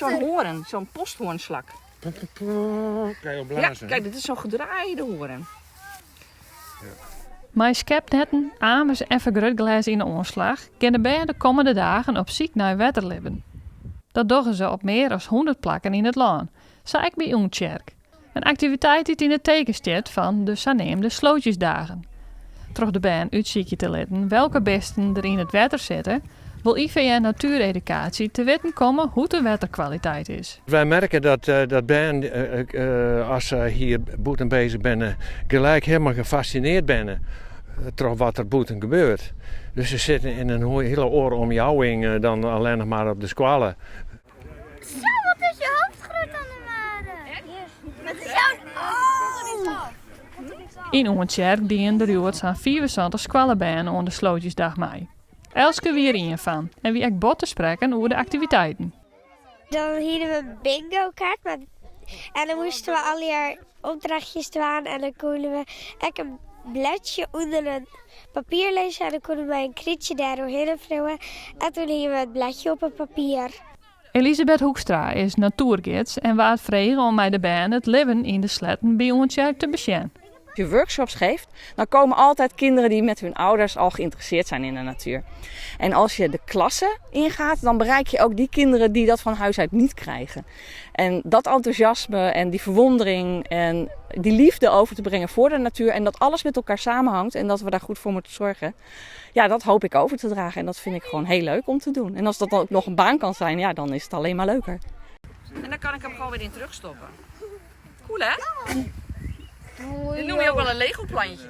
Zo'n hoorn, zo'n posthoornslak. Kan je opblazen? Ja, kijk, dit is zo'n gedraaide hoorn. Mei skepnetten, amers en fergrutglês yn 'e oanslach gean de bern de kommende dagen op syk nei wetterlibben. Dat dogge se op mear as hûndert plakken yn it lân, sa ek by Oentsjerk. In aktiviteit dy't yn it teken stiet fan de saneamde Slootjesdagen. Troch de bern útsykje te litten welke bisten der yn it wetter sitte, wol IVN Natuureducatie te witten komme hoe't de wetterkwaliteit is. Wy merke dat dat bern as se hier bûten bezich binne gelijk helemaal gefascineerd binne troch wat der bûten gebeurt. Dus se sitte yn in hiele oare omjouwing dan allinnich mar op de skoalle. Zo, wat is je hoofd groot, Annemare. Wat is jouw... Oh! Yn Oentsjerk dienen der hjoed sa'n 75 skoallebern oan de Slootjesdag mei. Elske wie der ien fan en wie ek bot te sprekken oer de aktiviteiten. Dan hiene we in bingo kaart met, en dan moasten we allegear opdrachtjes dwaan en dan koene we ek in bledsje ûnder in papier lizze en dan koene we mei in krytsje dêr oerhinne wriuwe en toen hiene we it bledsje op it papier. Elisabeth Hoekstra is natoergids en waard frege om mei de bern it libben yn de sletten by Oentsjerk te besjen. Als je workshops geeft, dan komen altijd kinderen die met hun ouders al geïnteresseerd zijn in de natuur. En als je de klasse ingaat, dan bereik je ook die kinderen die dat van huis uit niet krijgen. En dat enthousiasme en die verwondering en die liefde over te brengen voor de natuur en dat alles met elkaar samenhangt en dat we daar goed voor moeten zorgen. Ja, dat hoop ik over te dragen en dat vind ik gewoon heel leuk om te doen. En als dat dan ook nog een baan kan zijn, ja, dan is het alleen maar leuker. En dan kan ik hem gewoon weer in terugstoppen. Cool hè? Dit noem je ook wel een Lego plantje.